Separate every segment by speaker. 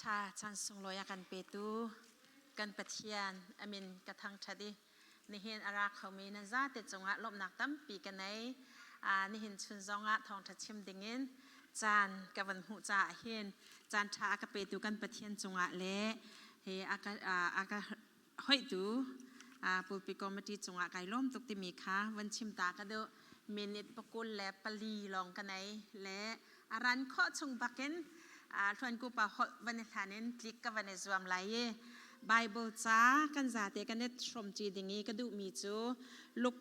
Speaker 1: Tha chan sunglawi a kan petu kan Pathian amin ka thangṭhat i nihin a ra khomi nan zate cungah lawmhnak tampi ka nei. Nihin chun zongah thawngṭha chim dingin caan ka van hmuh caah hin caan ṭha a ka petu kan Pathian cungah le hi a ka hoihtu pulpit committee cungah kai lawm tuk timi kha van chim ta ka duh. Minute pakul le pali lawng ka nei le a ran khawh chung bakin hluanku pa holh van i hlan in tlik ka van i zuam lai i Bible ca kan zate kan i hrawmci ding i ka duhmi cu luk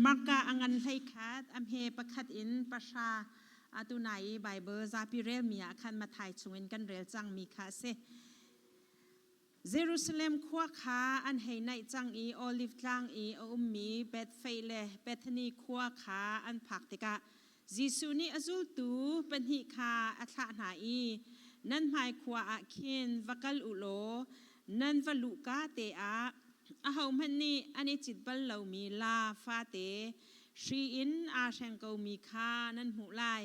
Speaker 1: Marka a ngan hlei khat a hme pakhat in pahra atu nai i Bible zapi relmi ah khan Mathai chungin kan rel cangmi kha a si. Jerusalem khua kha an hei naih cang i Oliv tlang i a ummi Bethfei le Bethany khua kha an phak tikah Jesuh nih a zultu pahnih kha a thlah hna i, Nan hmai khua ah khin va kal u law nan va luhka te ah ahohmanh nih an i cit bal lomi laa fate hri in aa hreng komi kha nan hmuh lai.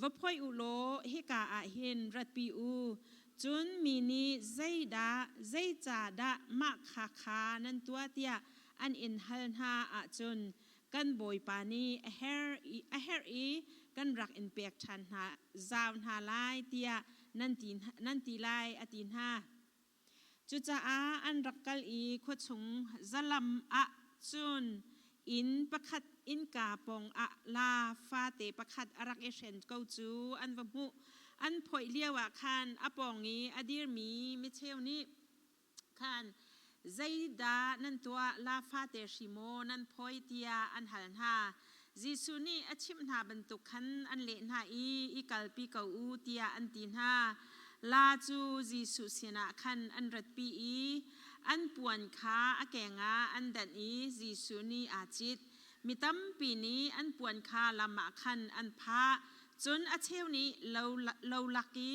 Speaker 1: Va phoih u law hika ah hin ratpi u. Cun mi nih zeidah, zeicahdah mah kha kha nan tuah tiah an in hal hna ahcun kan Bawipa nih a herh i kan rak in pek ṭhan hna zau hna lai tiah nan ti lai a ti hna. Cucaah an rak kal i khuachung zalam ah cun inn pakhat innka pawngah laa fate pakhat a rak i hren ko cu an va hmuh. An phoih lioah khan a pawng i a dirmi micheu nih khan zeidah nan tuah laa fate hri maw nan phawi tiah an hal hna. Jesuh nih a chimh hna bantuk khan an leh hna i i kalpi ko u tiah an ti hna. Laa cu Jesuh sinah khan an ratpi i an puan kha a keng ah an danh i Jesuh nih aa cit. Mi tampi nih an puan kha lam ah khan an phah. Cun a cheu nih lo lak i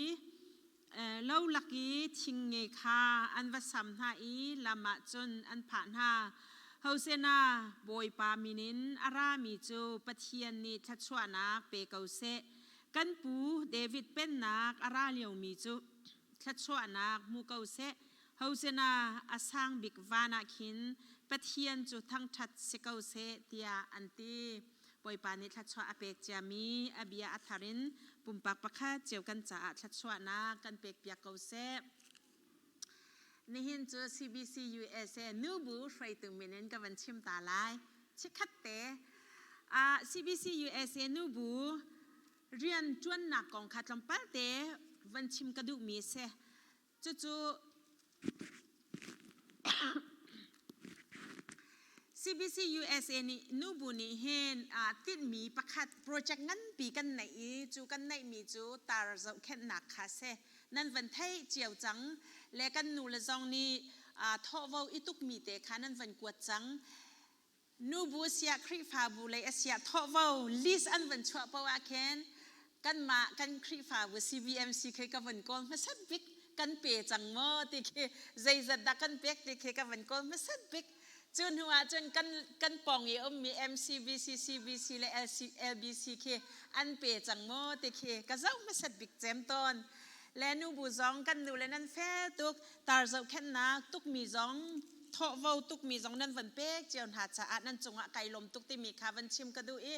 Speaker 1: lo lak i thingnge kha an va sam hna i lam ah cun an phah hna. Hosena Bawipa min in a rami cu Pathian nih thluachuahnak pe ko seh. Kan pu David pennak a ra liomi cu thluachuahnak hmu ko seh. Hosena a sang bik van ah khin Pathian cu thangṭhat si ko seh tiah an ti. Bawipa nih thluachuah a pek ciami a bia a thar in pumpak pakhat cio kan caah thluachuahnak kan pekpiak ko seh. Nihin cu CBC USA nubu hruaitu min in ka van chim ta lai. Chikkhat te CBC USA nubu rian ṭuannak kong kha tlawmpal te van chim ka duhmi a si. Cucu CBC USA nih nubu nih hin tinhmi pakhat project nganpi kan neih i cu kan neihmi cu tar zohkhenhnak kha si. Nan van theih cio cang le kan nu le zong nih thawhvo i tukmi te kha nan van kuat cang. Nubu siah Khrihfabu lei a siah thawhvo list an van chuah paoh ah khin kanmah kan Khrihfabu CBMC khi ka van kawl hmasat bik kan pe cang maw ti khi zeizat dah kan pek ti khi ka van kawl hmasat bik. Cu hnu ah cun kan pawng i ummi MCBC, CBC le LBC khi an pe cang maw ti khi ka zoh hmasat bik cem tawn. Le nubu zong kan nu le nan fel tuk tar zohkhenhnak tukmi zong thawhvo tukmi zong nan van pek cio hna caah nan cungah kai lawm tuk timi kha van chim ka duh i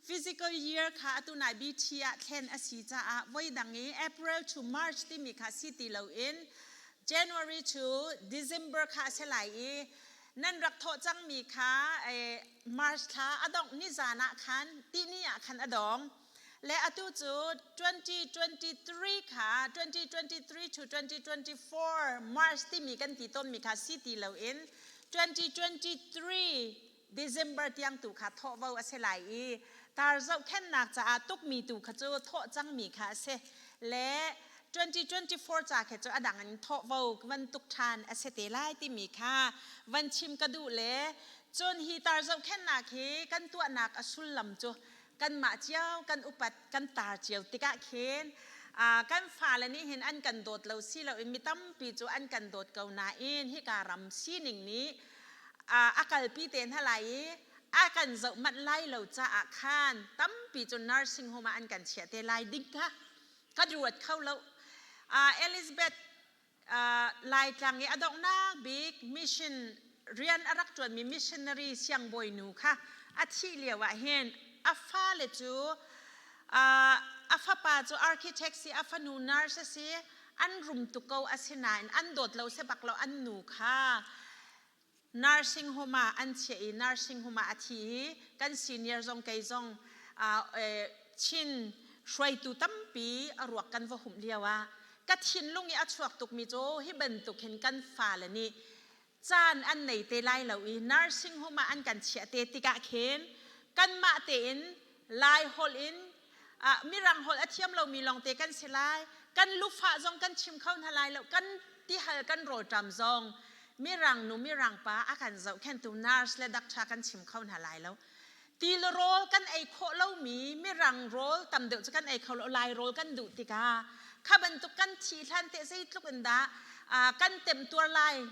Speaker 1: physical year kha atu nai BT ah thlen a si caah voi dang i April to March timi kha si ti loin January to December kha a si lai i nan rak thawh cangmi kha March thla a dongh ni zan ah khan tihni ah khan a dong Le atu cu 2023 kha 2023 to 2024 March timi kan ti tawnmi kha si ti loin 2023 December tiang tu kha thawhvo a si lai i tar zohkhenhnak caah tukmi tu kha cu thawh cangmi kha a si. Le 2024 ca khe cu a dang in thawhvo van tuk ṭhan a si te lai timi kha van chim ka duh le cun hi tar zohkhenhnak hi kan tuahnak a sullam cu kanmah cio kan upat kan tar cio tikah khin kan fale nih hin an kan dawt lo si loin mi tampi cu an kan dawt ko nain hika ram sining nih a kalpi te hna lai i a kan zoh manh lai lo caah khan tampi cu nursing home ah an kan chiah te lai ding kha ka ruat kho lo. Elizabeth Laitlang i a donghnak bik mission rian a rak ṭuanmi missionary siangbawinu kha a thih lio ah hin a fale cu a fapa cu architect si, a fanu nurse a si, an rum tuk ko. Asinain an dawt lo si bak lo, an nu kha nursing home ah an chiah i nursing home ah a thi i kan senior zong kei zong Chin hruaitu tampi a ruak kan va humh lio ah ka thinlung i a chuak tukmi cu hi bantuk hin kan fale nih caan an nei te lai lo i nursing home ah an kan chiah te tikah khin kanmah tein Lai holh in Mirang holh a thiam lomi lawngte kan si lai. Kan lufah zong kan chim kho hna lai lo. Kan tihal kan rawlṭam zong Mirang nu Mirang pa a kan zohkhenhtu nurse le doctor kan chim kho hna lai lo. Ti le rawl kan ei khawh lomi Mirang rawl tam deuh cu kan ei kho lo. Lai rawl kan duh tikah kha bantuk kan thih hlan te zeitluk in dah kan temtuar lai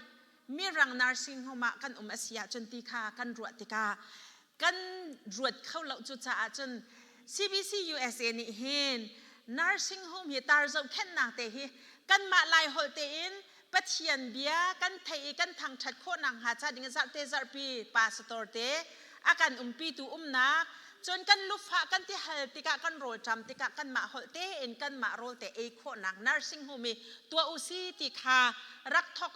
Speaker 1: Mirang nursing home ah kan um a si ahcun ti kha kan ruah tikah kan ruat kho lo. Cucaah cun CBC USA nih hin nursing home hi, tar zohkhenhnak te hi, kanmah Lai holh tein Pathian bia kan theih i kan thangṭhat khawhnak hnga ca ding zarhte zarhpi pastor te a kan umpitu umnak, cun kan lufah kan ti hal tikah, kan rawlṭam tikah kanmah holh tein kanmah rawl te ei khawhnak nursing home i tuah usi ti kha rak thok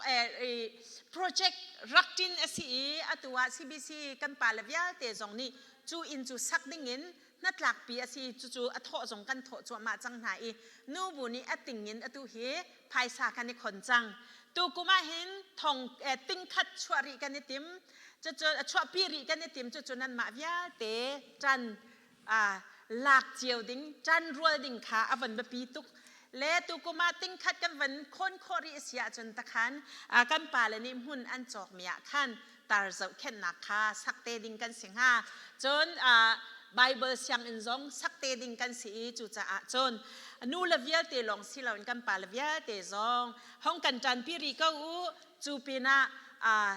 Speaker 1: project rak ṭin a si i atu ah CBC kan pale vialte zong nih cu inn cu sak dingin hnatlakpi a si. Cucu a thawh zong kan thawh cuahmah cang hna i nubu nih a ting in atu hi phaisa kan i khon cang. Tukum ah hin thong tingkhat chuah rih kan i tim, cucu chuahpi rih kan i tim. Cucu nanmah vialte ṭan lak cio ding, ṭan rual ding kha a von biapi tuk le tukum ah tingkhat kan van khawn khawh rih a si ahcun takhan kan pale nih hmun an cawkmi ah khan tar zohkhenhnak kha sak te ding kan si hnga. Cun Bible sianginn zong sak te ding kan si i cucaah cun nu le vialte lawng si loin kan pa le vialte zong hong kan ṭanpi rih ko u. Cu pinah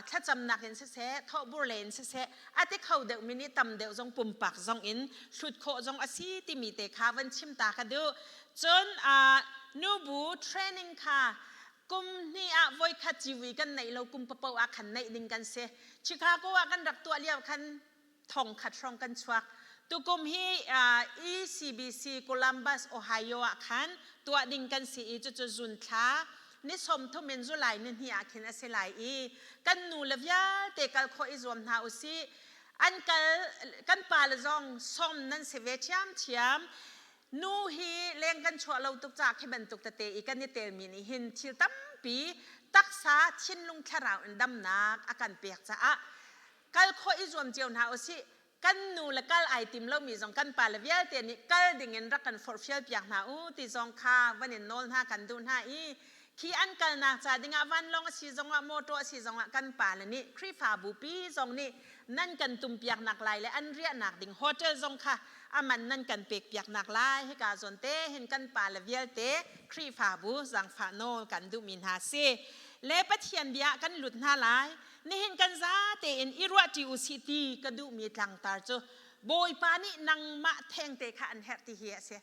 Speaker 1: thlacamnak in siseh, thawhbur le in siseh, a ti kho deuhmi nih tam deuh zong pumpak zong in hlut khawh zong a si timi te kha van chim ta ka duh. Cun nubu training kha kum hnih ah voikhat civui kan neih lo kum papoh ah khan neih ding kan si. Chicago ah kan rak tuah lio khan thong khat hrawng kan chuak. Tukum hi ECBC Columbus, Ohio ah khan tuah ding kan si i cucu zun thla ni 30 in July ni hnih ah khin a si lai i kan nu le vialte kal khawh i zuam hna usih. An kal kan pa le zong sawm nan si ve ṭhiamṭhiam. Nu hi leng kan chuah lo tuk caah khi bantuk tete i kan i telmi nih hin thil tampi taksa, thinlung, thlarau in damnak a kan pek caah kal khawh i zuam cio hna usih. Kan nu le kal ai tim lomi zong kan pa le vialte nih kal dingin rak kan forhfial piak hna u ti zong kha van in nawl hna kan duh hna i khi an kalnak ca dingah vanlawng a si zongah, motor a si zongah kan pa le nih, Khrihfabu pi zong nih nan kan tumpiak nak lai le an riahnak ding hotel zong kha a man nan kan pek piak nak lai hika zawn te hin kan pa le vialte Khrihfabu zaangfah nawl kan duhmi hna si le Pathian bia kan lut hna lai. Nihin kan za tein i ruahṭi u sih ti ka duhmi tlangtar cu Bawipa nih nangmah thengte kha an herh ti hi a si.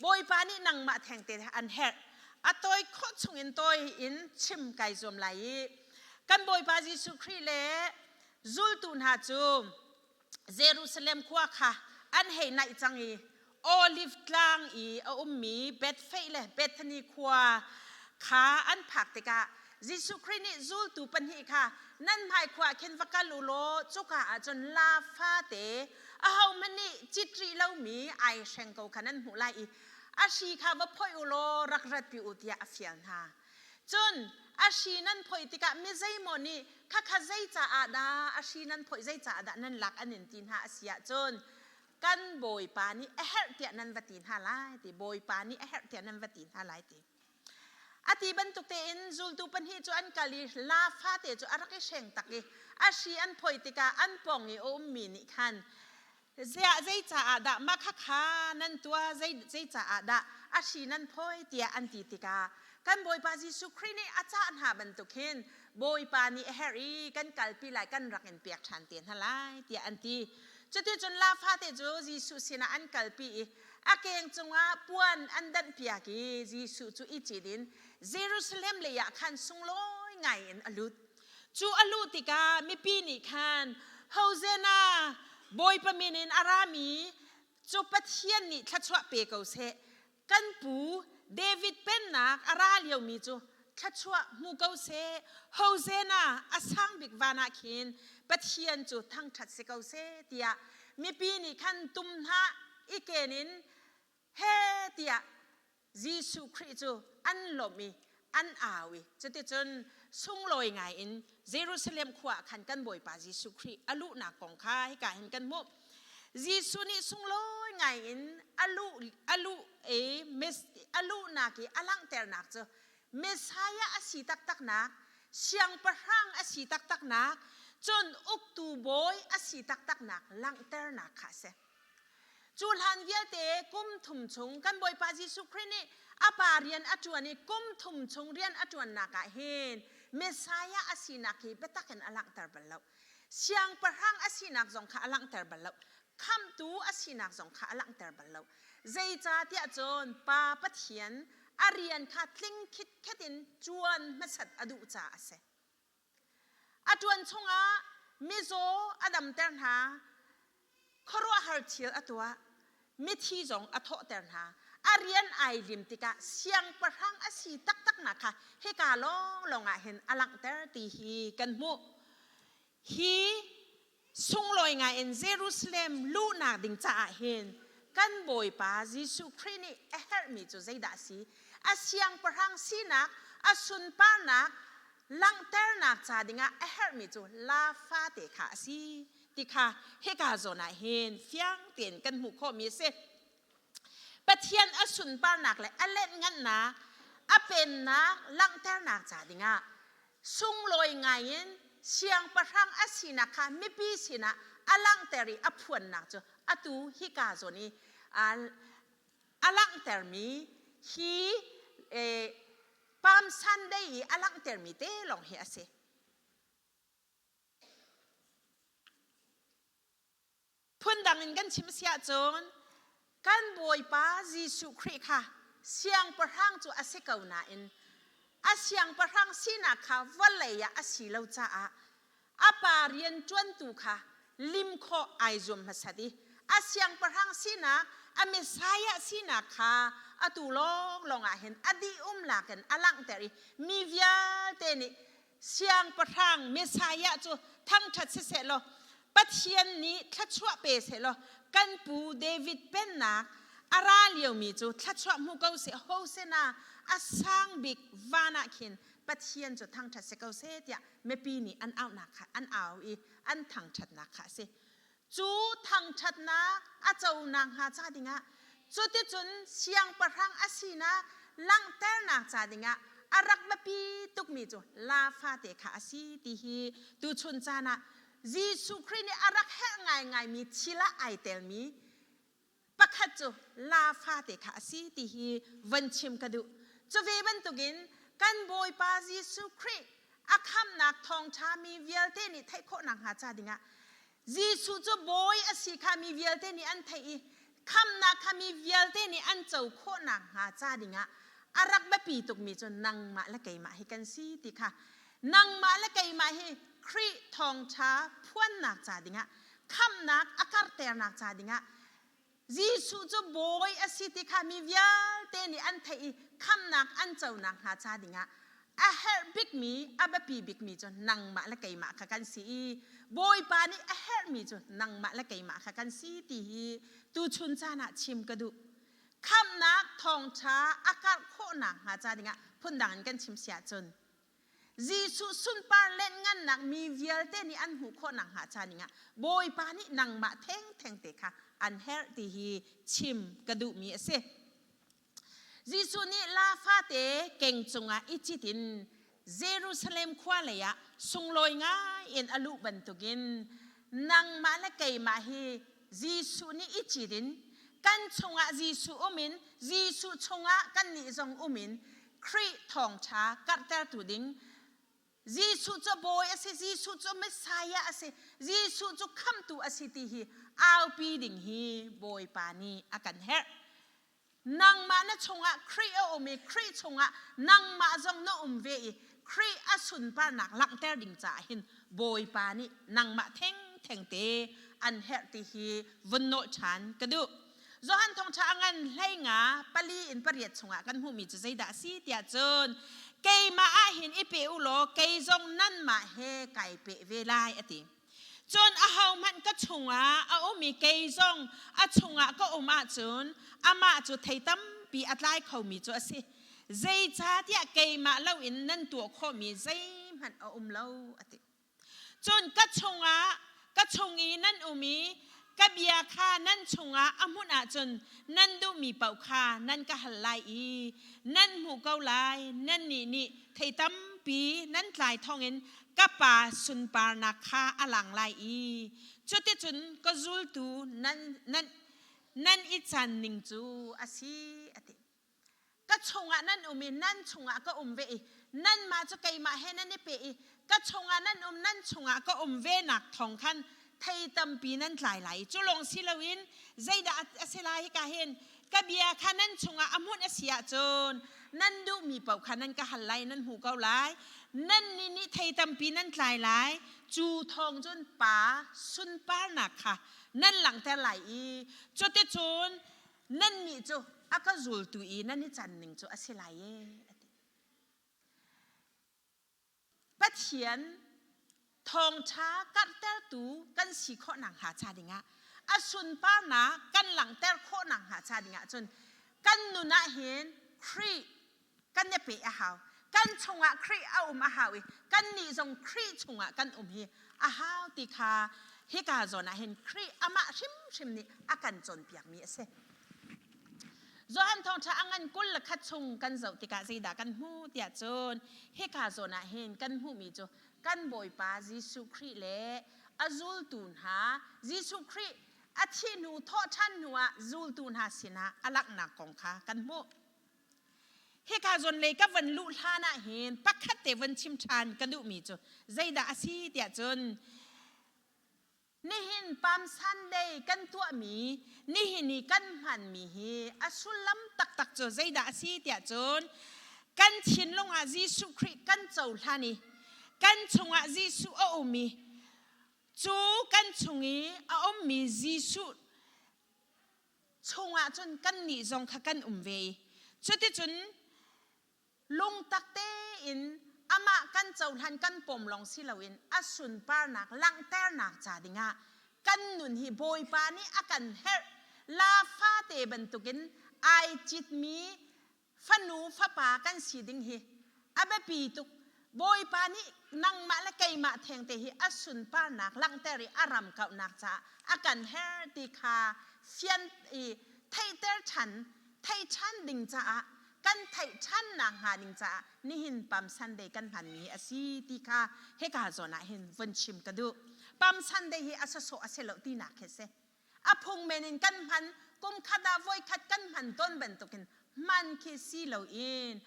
Speaker 1: Bawipa nih nangmah thengte an herh. A tawi khawh chungin tawi in chim kai zuam lai i kan Bawipa Jesuh Khrih le zultu hna cu Jerusalem khua kha an hei naih cang i Olive tlang i a ummi Bethphage le Bethany khua kha an phak tikah Jesuh Khrih nih zultu pahnih kha, "Nan hmai khua ah khin va kal u law cuka ah cun laa fate ahohmanh nih cit rih lomi ai hreng ko kha nan hmuh lai i a hri kha va phoih u law rak ratpi u," tiah a fial hna. Cun a hri nan phoih tikah mi zeimaw nih, "Khakha zei caah dah a hri nan phoih, zei caah dah nan lak?" an in ti hna a si ahcun, "Kan Bawipa nih a herh," tiah nan va ti hna lai ti. Bawipa nih a herh tiah nan va ti hna lai ti. A ti bantuk tein zultu pahnih cu an kal i laa fate cu a rak i hreng tak i a hri an phoi tikah an pawng i a ummi nih khan, "Ziah, zei caah dah mah khakha nan tuah, zei caah dah a hri nan phawi?" tiah an ti tikah kan Bawipa Jesuh Khrih nih a cah hna bantuk hin, "Bawipa nih a herh i kan kalpi lai, kan rak in pek ṭhan te hna lai," tiah an ti. Cuticun laa fate cu Jesuh sinah an kalpi i A keng cungah puan an danhpiak i Jesuh cu i cit in Jerusalem lei ah khan sunglawi ngai in a lut. Cu a luh tikah mipi nih khan Hosanna, Bawipa min in a rami cu Pathian nih thluachuah pe ko seh. Kan pu David pennak a ra liomi cu thluachuah hmu ko seh. Hosanna, a sang bik van ah khin Pathian cu thangṭhat si ko seh tiah mipi nih khan tum hna i ken in he tiah Jesuh Khrih cu an lawmh i an au i cuticun sunglawi ngai in Jerusalem khua ah khan kan Bawipa Jesuh Khrih a luhnak kong kha hika hin kan hmuh. Jesuh nih sunglawi ngai in a luh a luh i a luhnak i a langhternak cu Messiah a si taktaknak, siangpahrang a si taktaknak, cun uktu bawi a si taktaknak langhternak kha a si. Cu hlan vialte kum thum chung kan Bawipa Jesuh Khrih nih a pa rian a ṭuan i kum thum chung rian a ṭuannak ah hin Messiah a sinak hi biatak in a langhter bal lo. Siangpahrang a sinak zong kha a langhter bal lo. Khamhtu a sinak zong kha a langhter bal lo. Zeicahtiah cun Pa Pathian a rian kha tling khitkhet in ṭuan hmasat a duh caah a si. A ṭuan chungah mizaw a damter hna, khuaruahhar thil a tuah, mithi zong a thawhter hna. A rian ai lim tikah siangpahrang a si taktaknak kha hika lawnglawng ah hin a langhter ti hi kan hmuh. Hi sunglawi ngai in Jerusalem luhnak ding caah hin kan Bawipa Jesuh Khrih nih a herhmi cu zeidah a si? A siangpahrang sinak, a sunparnak langhternak ca dingah a herhmi cu la fate kha a si ti kha hika zawn ah hin fiang tein kan hmuh khawhmi a si. Pathian a sunparnak le a lenhngannak, a pennak langhternak ca dingah sunglawi ngaiin siangpahrang a sinak kha mipi sinah a langhter i a phuannak cu atu hika zawn i a langhtermi hi Palm Sunday i a langhtermi te lawng hi a si. Phundang in kan chim si ahcun kan Bawipa Jesuh Khrih kha siangpahrang cu a si ko nain a siangpahrang sinak kha vawlei ah a si lo caah a pa rian ṭuantu kha lim khawh ai zuam hmasat i a siangpahrang sinak a Messiah sinak kha atu lawnglawng ah hin a dih um lakin a langhter i mi vialte nih Siangpahrang Messiah cu thangṭhat siseh law Pathian nih thluachuah pe seh law kan pu David pennak a ra liomi cu thluachuah hmu ko seh Hosanna a sang bik van ah khin Pathian cu thangṭhat si ko seh tiah mipi nih an auhnak kha an au i an thangṭhatnak kha a si. Cu thangṭhatnak a co nakhnga ca dingah cuticun siangpahrang a sinak langhternak ca dingah a rak biapi tukmi cu la fate kha a si ti hi tuchun caan ah Jesuh Khrih nih a rak herh ngaingaimi thil ah ai telmi pakhat cu la fate kha a si ti hi von chim ka duh. Cu ve bantukin kan Bawipa Jesuh Khrih a khamhnak thawngṭha mi vialte nih theih khawh nakhnga ca dingah Jesuh cu bawi a si kha mi vialte nih an theih i khamhnak kha mi vialte nih an co khawh nakhnga ca dingah a rak biapi tukmi cu nangmah le keimah hi kan si ti kha nangmah le keimah hi Khrih thawngṭha phuannak ca dingah khamhnak a karhternak ca dingah Jesuh cu bawi a si ti kha mi vialte nih an theih i khamhnak an co nakhnga ca dingah a herh bikmi a biapi bikmi cu nangmah le keimah kha kan si i Bawipa nih a herhmi cu nangmah le keimah kha kan si ti hi tuchun caan ah chim ka duh. Khamhnak thawngṭha a karh khawh nakhnga ca dingah phundang in kan chim si ahcun Jesuh sunpar lenhngannak mi vialte nih an hmuh khawh nakhnga ca dingah Bawipa nih nangmah thengtheng te kha an herh ti hi chim ka duhmi a si. Jesuh nih la fate keng cungah i cit in Jerusalem khua lei ah sunglawi ngai in a luh bantukin nangmah le keimah hi Jesuh nih i cit in kan chungah Jesuh um in Jesuh chungah kannih zong um in Khrih thawngṭha karhtertu ding Jesuh cu bawi a si, Jesuh cu Messiah a si, Jesuh cu khamhtu a si ti hi aupi ding hi Bawipa nih a kan herh. Nangmah na chungah Khrih a um i Khrih chungah nangmah zong na um ve i Khrih a sunparnak langhter ding caah hin Bawipa nih nangmah thengtheng te an herh ti hi vun nawh ṭhan ka duh. Johan thawngṭha a ngan hleinga pali in pariat chungah kan hmuhmi cu zeidah a si tiah cun keimah ah hin i pe u law kei zong nanmah he kai pe ve lai a ti. Cun ahohmanh ka chungah a um i kei zong a chungah ka um ahcun amah cu thei tampi a tlai khomi cu a si. Zeicahtiah keimah loin nan tuah khawhmi zeihmanh a um lo, a ti. Cun ka chungah ka chung i nan um i ka bia kha nan chungah a hmunh ahcun nan duhmi paoh kha nan ka hal lai i nan hmuh ko lai. Nannih nih thei tampi nan tlai thawngin ka pa sunparnak kha a lang lai i cuticun ka zultu nan, nan, nan i can ning cu a si a ti. Ka chungah nan um i nan chungah ka um ve i nanmah cu keimah he nan i pe i ka chungah nan um nan chungah ka um ve nak thawng khan thei tampi nan tlai lai i cu lawng si loin zeidah a si lai hika hin ka bia kha nan chungah a hmunh a si ahcun nan duhmi paoh kha nan ka hal lai nan hmuh ko lai nan nih nih thei tampi nan tlai lai cu thawng cun pa sunparnak kha nan langhter lai i cuticun nannih cu a ka zultu i nan i can ning cu a si lai e a ti. Pathian thawngṭha karhtertu kan si khawh nakhnga ca dingah a sunparnak kan langhter khawh nakhnga ca dingah cun kan nun ah hin Khrih kan i pe a hau. Kan chungah Khrih a um a hau i kannih zong Khrih chungah kan um hi a hau ti kha hika zawn ah hin Khrih amah hrimhrim nih a kan cawnpiakmi a si. Johan thawngṭha a ngan 21 chung kan zoh tikah zeidah kan hmuh tiah cun hika zawn ah hin kan hmuhmi cu kan Bawipa Jesuh Khrih le a zultu hna Jesuh Khrih a thih hnu thawhṭhan hnu ah zultu hna sinah a langhnak kong kha kan hmuh. Hika zawn lei ka van luh hlan ah hin pakhat te van chim ṭhan ka duhmi cu zeidah a si tiah cun Nihin Palm Sunday kan tuahmi nihin i kan hmanmi hi a sullam taktak cu zeidah a si tiah cun kan thinlung ah Jesuh Khrih kan cohlan i kan chungah Jesuh a um i cu kan chung i a ummi Jesuh chungah cun kannih zong kha kan um ve i cuticun lungtak tein amah kan cohlan kan pom lawng si loin a sunparnak langhternak ca dingah kan nun hi Bawipa nih a kan herh. La fate bantukin ai citmi fanu fapa kan si ding hi a biapi tuk. Bawipa nih nangmah le keimah thengte hi a sunparnak langhter i a ram kauhnak caah a kan her ti kha fian i theihter ṭhan, theih ṭhan ding caah kan theih ṭhan nakhnga ding caah nihin Palm Sunday kan hmanmi hi a si ti kha hika zawn ah hin vun chim ka duh. Palm Sunday hi a sawsawh a si lo tinak khi si. A phung men in kan hman kum khat ah voikhat kan hman tawn bantukin hman khi si loin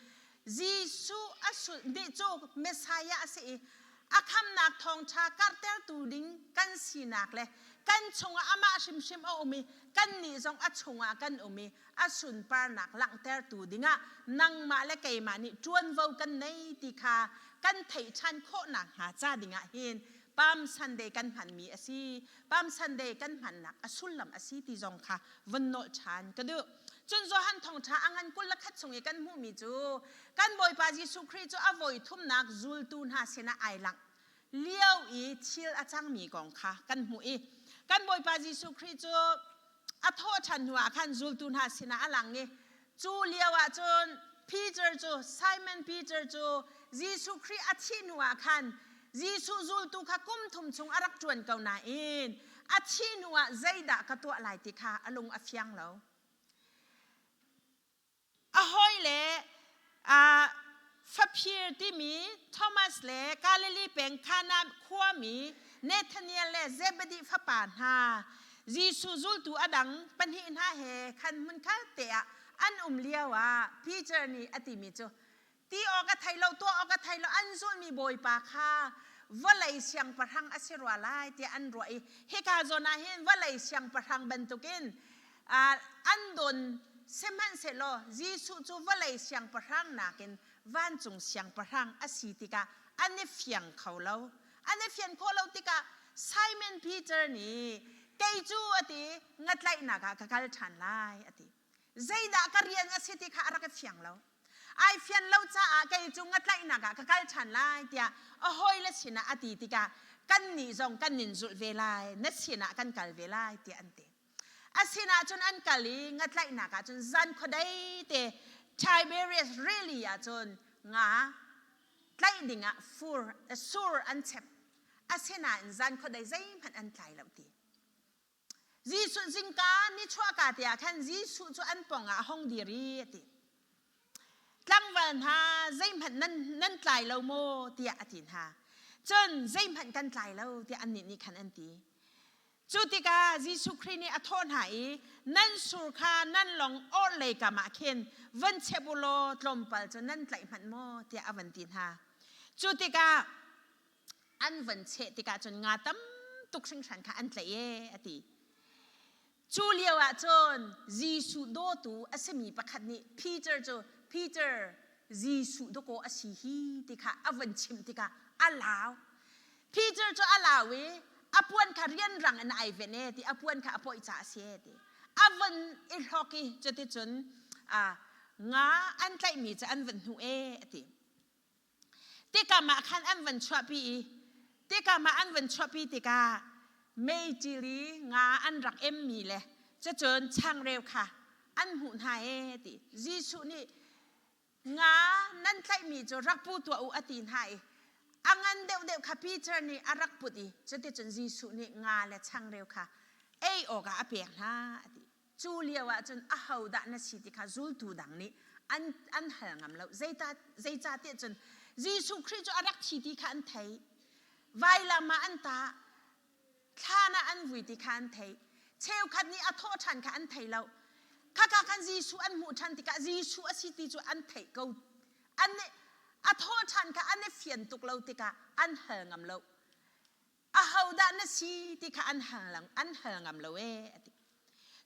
Speaker 1: Jesuh a sul nih cu Messiah a si i a khamnak thawngṭha karhtertu ding kan sinak le kan chungah amah hrimhrim a um i kannih zong a chungah kan um i a sunparnak langhtertu dingah nangmah le keimah nih ṭuanvo kan nei ti kha kan theih ṭhan khawh nakhnga ca dingah hin Palm Sunday kan hmanmi a si. Palm Sunday kan hmannak a sullam a si ti zong kha vun nolh ṭhan ka duh. Cun Johan thawngṭha a ngan 21 chung i kan hmuhmi cu kan Bawipa Jesuh Khrih cu a voi thumnak zultu hna sinah ai langh lio i thil a cangmi kong kha kan hmuh i kan Bawipa Jesuh Khrih cu a thawh ṭhan hnuah khan zultu hna sinah a lang i cu lio ah cun Peter cu Simon Peter cu Jesuh Khrih a thih hnuah khan Jesuh zultu kha kum thum chung a rak ṭuan ko nain a thih hnuah zeidah ka tuah lai ti kha a lung a fiang lo. A hawile faphir timi Thomas le Galilee peng Kana khuami Nathaniel le Zebedi fapa hna Jesuh zultu a dang pahnih hna he khan hmunkhat te ah an um lio ah Peter nih a timi cu ti awk a thei lo tuah awk a thei lo an zulmi bawipa kha vawlei siangpahrang a si rua lai tiah an ruah i hika zawn ah hin vawlei siangpahrang bantukin an don. Sihmanhsehlaw Jesuh cu vawlei siangpahrang nakin vancung siangpahrang a si tikah an i fiang kho lo. An i fian khawh lo tikah Simon Peter nih kei cu a ti ngatlaihnak ah ka kal ṭhan lai a ti. Zeidah ka rian a si ti kha a rak i fiang lo. Ai fian lo caah kei cu ngatlaihnak ah ka kal ṭhan lai tiah a hawile sinah a ti tikah kannih zong kan nin zulh ve lai, na sinah kan kal ve lai tiah an ti. A sinah cun an kal i ngatlaihnak ah cun zan khuadei te Tiberias rili ah cun nga tlaih dingah fur sur an chep. Asinain zan khuadei zeihmanh an tlai lo ti. Jesuh zingka nichuahka te ah khan Jesuh cu an pawng ah a hung dir i a ti. Tlangval hna zeihmanh nan, nan tlai lo maw tiah a ti hna. Cun zeihmanh kan tlai lo tiah annih nih khan an ti. Cu tikah Jesuh Khrih nih a thawh hna i nan sur kha nan lawng orhlei kam ah khin van chep u law tlawmpal cu nan tlaih hmanh maw tiah a van ti hna. Cu tikah an van cheh tikah cun nga tam tuk hringhran kha an tlaih ee a ti. Cu lio ah cun Jesuh dawtu a simi pakhat nih Peter cu Peter Jesuh dawkaw a si hi ti kha a van chimh tikah a lau. Peter cu a lau i a puan kha rianrang in ai ven e ti a puan kha a pawih caah a si e ti. A von i hlok i cuticun nga an tlaihmi cu an van hnuh e a ti. Tikam ah khan an van chuahpi i tikam ah an van chuahpi tikah meicil i nga an rak emmi le cucun changreu kha an hmuh hna e ti. Jesuh nih nga nan tlaihmi cu rak pu tuah u a ti hna i a ngan deuhdeuh kha Peter nih a rak put i cuticun Jesuh nih nga le changreu kha ei awkah a pek hna a ti. Cu lio ah cun ahodah na si ti kha zultu dang nih an, an hal ngam lo. Zeicahtiah cun Jesuh Khrih cu a rak thi ti kha an theih. Vailam ah an tah. Thlan ah an vui ti kha an theih. Cheukhat nih a thawh ṭhan kha an thei lo. Khakha khan Jesuh an hmuh ṭhan tikah Jesuh a si ti cu an theih ko. An a thawh ṭhan kha an i fian tuk lo tikah an hal ngam lo. Ahodah na si ti kha an hal, an hal ngam lo ee a ti.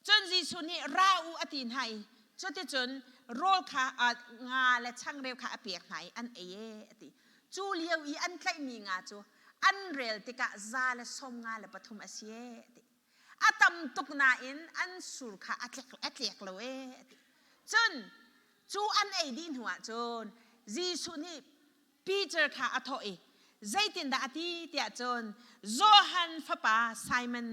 Speaker 1: Cun Jesuh nih ra u a ti hna i cuticun rawl kha nga le changreu kha a pek hna i an ei ee a ti. Cu lio i an tlaihmi nga cu an rel tikah 153 a si ee a ti. A tam tuk nain an sur kha a tlek, a tlek lo ee a ti. Cun cu an ei dih hnuah cun Jesuh nih Peter kha a thawh i zeitindah a ti tiah cun Johan fapa Simon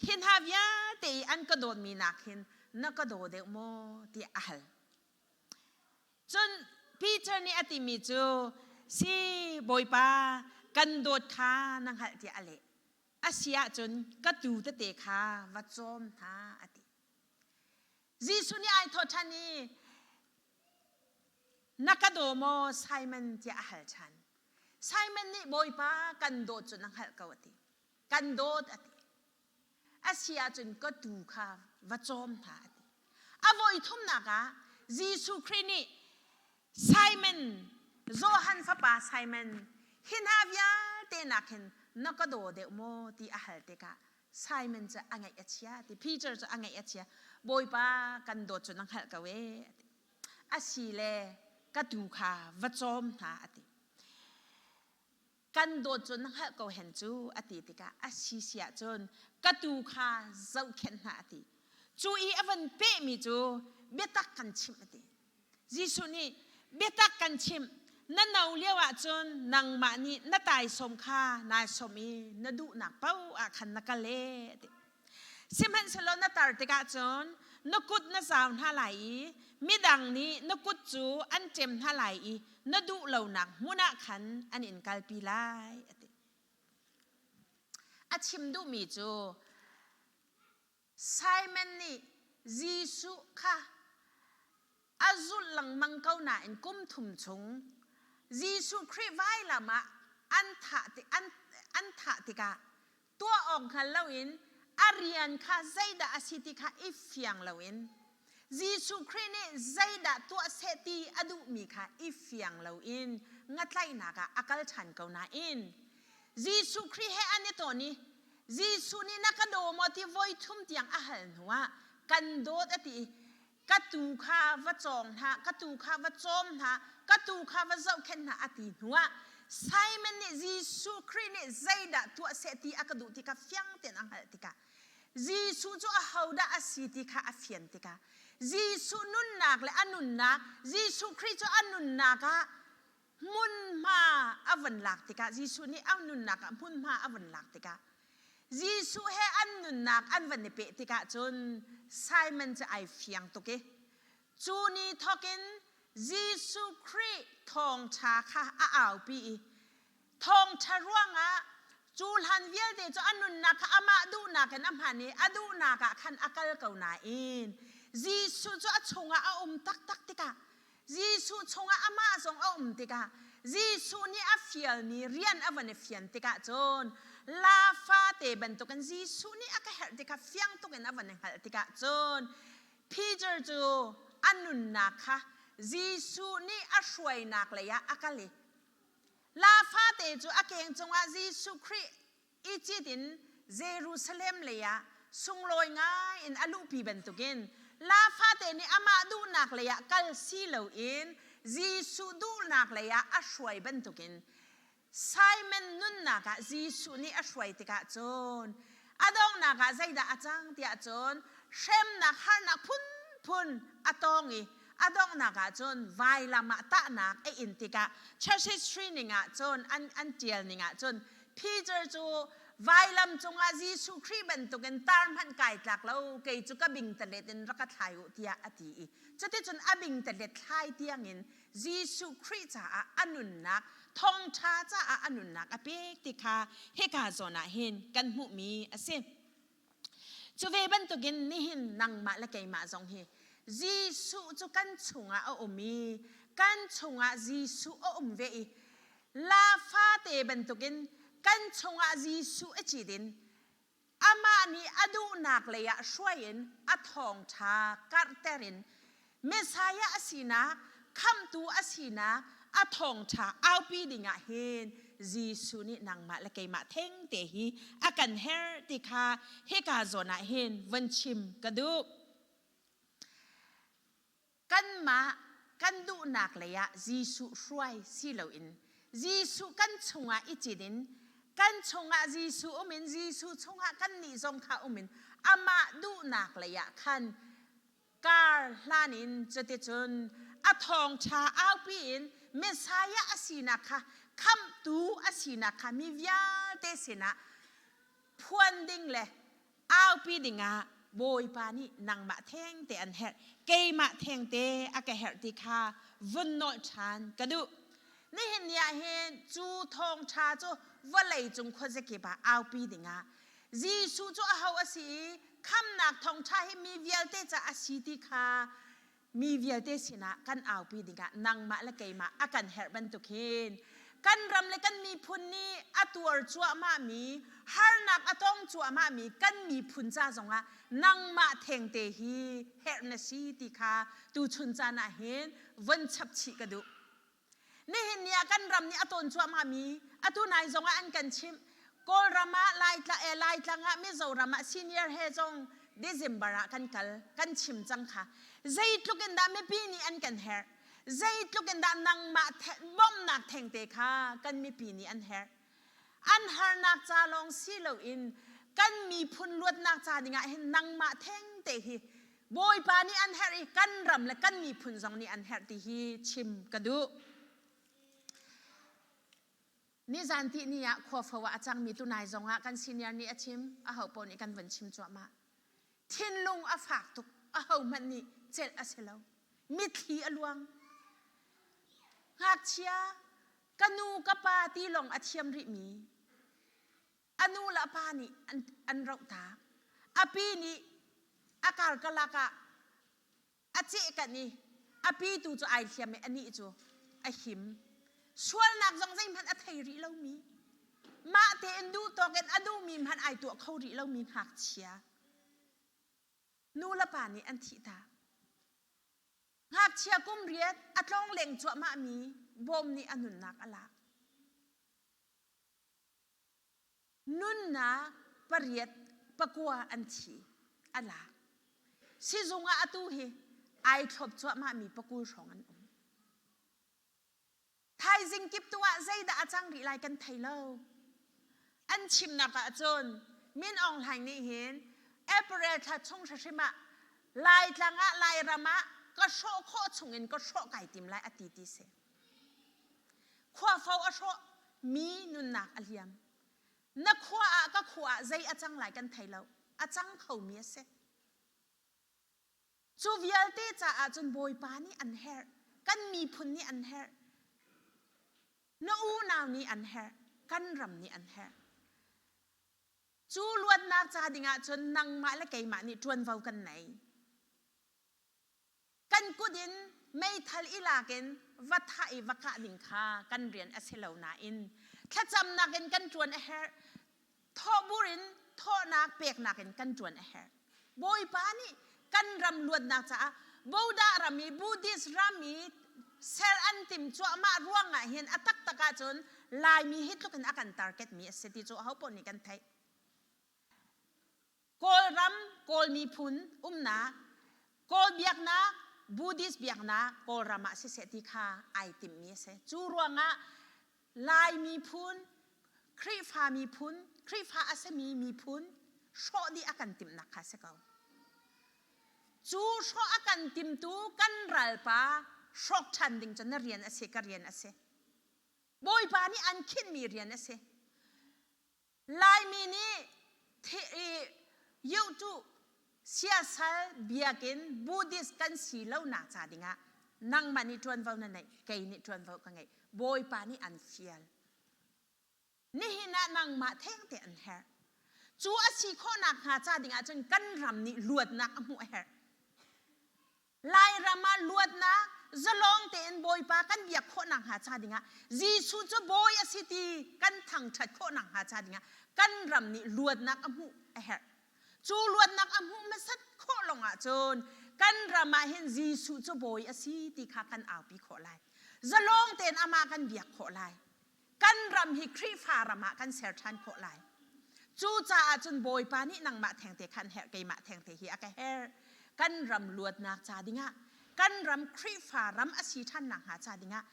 Speaker 1: hi hna vialte i an ka dawtmi nak hin na ka daw deuh maw tiah a hal. Cun Peter nih a timi cu si Bawipa kan dawt kha na hngalh tiah a leh. A si ahcun ka tuu tete kha va cawm hna a ti. Jesuh nih ai thawh ṭhan i Na ka daw maw Simon tiah a hal ṭhan. Simon nih Bawipa kan dawt cu na hngalh ko a ti. Kan dawt a ti. A si ahcun ka tuu kha va cawm hna a ti. A voi thumnak ah Jesuh Khrih nih Simon, Johan fapa Simon, hi hna vialte nak hin na ka daw deuh maw ti a hal tikah Simon cu a ngaih a chia ti Peter cu a ngaih a chia. Bawipa kan dawt cu na hngalh ko ee a ti. A si le ka tuu kha va cawm hna a ti. Kan dawt cu na hngalh ko hen cu a ti tikah a si si ahcun ka tuu kha zohkhenh hna a ti. Cu i a van pehmi cu biatak kan chimh a ti. Jesuh nih biatak kan chimh na no lio ahcun nangmah nih na taisawm kha nai sawm i na duhnak paoh ah khan na kal ee a ti. Sihmanhsehlaw na tar tikah cun na kut na zau hna lai i midang nih na kut cu an ṭem hna lai i na duh lonak hmun ah khan an in kalpi lai, a ti. A chim duhmi cu Simon nih Jesuh kha a zulh lengmang ko nain kum thum chung Jesuh Khrih vailam ah an thah, an, an thah tikah tuah awk hngal loin a rian kha zeidah a si ti kha i fiang loin Jesuh Khrih nih zeidah tuah seh ti a duhmi kha i fiang loin ngatlaihnak ah a kal ṭhan ko nain Jesuh Khrih he an i tawn i Jesuh nih na ka daw maw ti voi thum tiang a hal hnuah kan dawt a ti i. Ka tuu kha va cawng hna, ka tuu kha va cawm hna, ka tuu kha va zohkhenh hna a ti hnuah Simon nih Jesuh Khrih nih zeidah tuah seh ti a ka duh ti kha fiang tein a hngalh tikah Jesuh cu ahodah a si ti kha a fian tikah Jesuh nunnak le a nunnak Jesuh Khrih cu a nunnak ah hmunhma a von lak tikah Jesuh nih a nunnak ah hmunhma a von lak tikah Jesuh he an nunnak an van i peh tikah cun Simon cu ai fiang tuk i cu ni thawkin Jesuh Khrih thawngṭha kha a aupi i thawngṭha ruangah cu hlan vialte cu a nunnak kha amah duhnak in a hman i a duhnak ah khan a kal ko nain Jesuh cu a chungah a um taktak tikah Jesuh chungah amah zong a um tikah Jesuh nih a fialmi rian a van i fian tikah cun la fate bantukin Jesuh nih a ka herh ti kha fiang tukin a van i hngalh tikah cun Peter cu a nunnak kha Jesuh nih a hruainak lei ah a kal i la fate cu a keng cungah Jesuh Khrih i cit in Jerusalem lei ah sunglawi ngai in a luhpi bantukin la fate nih amah duhnak lei ah kal si loin Jesuh duhnak lei ah a hruai bantukin Simon nunnak ah Jesuh nih a hruai tikah cun a donghnak ah zeidah a cang tiah cun hremnak harnak phunphun a tong i a donghnak ah cun vailam ah tahnak a in tikah church history ning ah cun an tial ning ah cun Peter cu vailam cungah Jesuh Khrih bantukin tar hmanh kai tlak lo kei cu ka bingtalet in rak ka thlai u tiah a ti i cuticun a bingtalet thlai tiangin Jesuh Khrih caah a nunnak thawngṭha caah a nunnak a pek ti kha hika zawn ah hin kan hmuhmi a si. Cu ve bantukin nihin nangmah le keimah zong hi Jesuh cu kan chungah a um i kan chungah Jesuh a um ve i la fate bantukin kan chungah Jesuh a cit in amah nih a duhnak lei ah hruai in a thawngṭha karhter in Messiah a sinak, khamhtu a sinak a thawngṭha aupi dingah hin Jesuh nih nangmah le keimah thengte hi a kan herh ti kha hika zawn ah hin von chim ka duh. Kanmah kan duhnak lei ah Jesuh hruai si loin Jesuh kan chungah i cit in kan chungah Jesuh um in Jesuh chungah kannih zong kha um in amah duhnak lei ah khan kar hlan in cuticun a thawngṭha aupi in Messiah a sinak kha khamhtu a sinak kha mi vialte sinah phuan ding le aupi dingah Bawipa nih nangmah thengte an herh keimah thengte a ka herh ti kha vun nolh ṭhan ka duh. Nihin ni ah hin cu thawngṭha cu vawlei cung khuazakip ah aupi dingah Jesuh cu aho a si i khamnak thawngṭha hi mi vialte ca a si ti kha mi vialte sinah kan aupi dingah nangmah le keimah a kan herh bantuk hin kan ram le kan miphun nih a tuar cuahmahmi harnak a tong cuahmahmi kan miphun ca zongah nangmah thengte hi herh na si ti kha tuchun caan ah hin von chap chih ka duh. Nihin ni ah kan ram nih a tawn cuahmahmi atu nai zongah an kan chimh. Kawlram ah Laitla eh Laitlang ah Mizoram ah senior he zong December ah kan kal kan chim cang kha. Zeitluk in dah mipi nih an kan herh. Zeitluk in dah nangmah bawmhnak thengte kha kan mipi nih an herh. An harnak ca lawng si loin kan miphun luatnak ca dingah hin nangmah thengte hi Bawipa nih an herh i kan ram le kan miphun zong nih an herh ti hi chim ka duh. Nizan ti ni ah khuafo ah a cangmi tunai zong ah kan senior nih a chim, aho paoh nih kan vun chim cuahmah. Thinlung a fak tuk, aho hmanh nih celh a si lo. Mitthli a luang. Ngakchia, ka nu ka pa ti lawng a thiam rihmi a nu le a pa nih an, an rohtak. A pi nih a karkalak ah a cehkanh i a pi tu cu ai hliam i anih cu a him. Sualnak zong zeihmanh a thei rih lomi, mah tein duh tawk in a duhmi hmanh ai tuah kho rih lomi ngakchia. Nu le pa nih an thihtak. Ngakchia kum riat a tlongleng cuahmahmi bawm nih a nunnak a lak. Nunnak pariat pakua an thi a lak. Sizung ah atu hi Ai thlop cuahmah mi pakul hrawng an um. Thaizing kip tu ah zeidah a cang rih lai kan thei lo. An chimnak ah cun Min Aung Hlaing nih hin April thla chung hrimhrim ah Laitlang ah Lairam ah ka hrawh khawh chung in ka hrawh kai tim lai a ti ti si. Khuafo a hrawh mi nunnak a liam. Na khua ah ka khua ah zei a cang lai kan thei lo. A cang kho mi a si. Cu vialte caah cun Bawipa nih an herh. Kan miphun nih an herh. Na unau nih an herh. Kan ram nih an herh. Cu luatnak ca dingah cun nangmah le keimah nih ṭuanvo kan nei. Kan kut in meithal i lak in va thah i va kah ding kha kan rian a si lo nain thlacamnak in kan ṭuan a herh. Thawhbur in thawhnak peknak in kan ṭuan a herh. Bawipa nih kan ram luatnak caah Bodah ram i Buddhist ram i ser an tim cuahmah ruangah hin a taktak ahcun Laimi hi tluk in a kan target mi a si ti cu ahopaoh nih kan theih. Kawlram, Kawl miphun umnak, Kawl biaknak, Buddhist biaknak Kawlram ah siseh ti kha ai timhmi a si. Cu ruangah Lai miphun, Khrihfa miphun, Khrihfa a simi miphun hrawh dih a kan timhnak kha a si ko. Cu hrawh a kan timtu kan ralpa hrawk ṭhan ding cu na rian a si, ka rian a si. Bawipa nih an khinhmi rian a si. Laimi nih yuhtuh siasal biakinn Buddhist kan si lonak ca dingah nangmah nih ṭuanvo na neih, kei nih ṭuanvo ka ngeih. Bawipa nih an fial. Nihin ah nangmah thengte an herh. Cu a si khawhnak hnga ca dingah cun kan ram nih luatnak a hmuh a herh. Lairam ah luatnak zalong tein Bawipa kan biak khawh nakhnga ca dingah Jesuh cu Bawi a si ti kan thangṭhat khawh nakhnga ca dingah kan ram nih luatnak a hmuh a herh. Cu luatnak a hmuh hmasat khawh lawngah cun kan ram ah hin Jesuh cu Bawi a si ti kha kan aupi khawh lai. Zalong tein amah kan biak khawh lai. Kan ram hi Khrihfa ram ah kan ser ṭhan khawh lai. Cucaah cun Bawipa nih nangmah thengte khan herh, keimah thengte hi a ka herh. Kan ram luatnak ca dingah, kan ram Khrihfa ram a si ṭhan nakhnga ca dingah,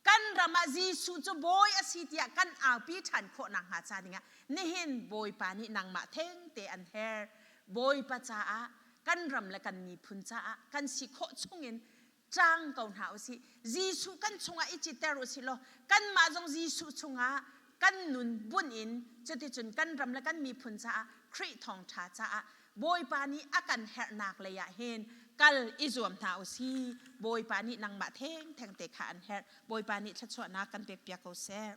Speaker 1: kan ram ah Jesuh cu Bawi a si tiah kan aupi ṭhan khawh nakhnga ca dingah nihin Bawipa nih nangmah thengte an herh. Bawipa caah kan ram le kan miphun caah kan si khawh chungin cang ko hna usih. Jesuh kan chungah i citter usih law kanmah zong Jesuh chungah kan nun bunh in cuticun kan ram le kan miphun caah Khrih thawngṭha caah Bawipa nih a kan herhnak lei ah hin kal i zuam hna usih. Bawipa nih nangmah thengtheng te kha an herh. Bawipa nih thluachuahnak kan pekpiak ko seh.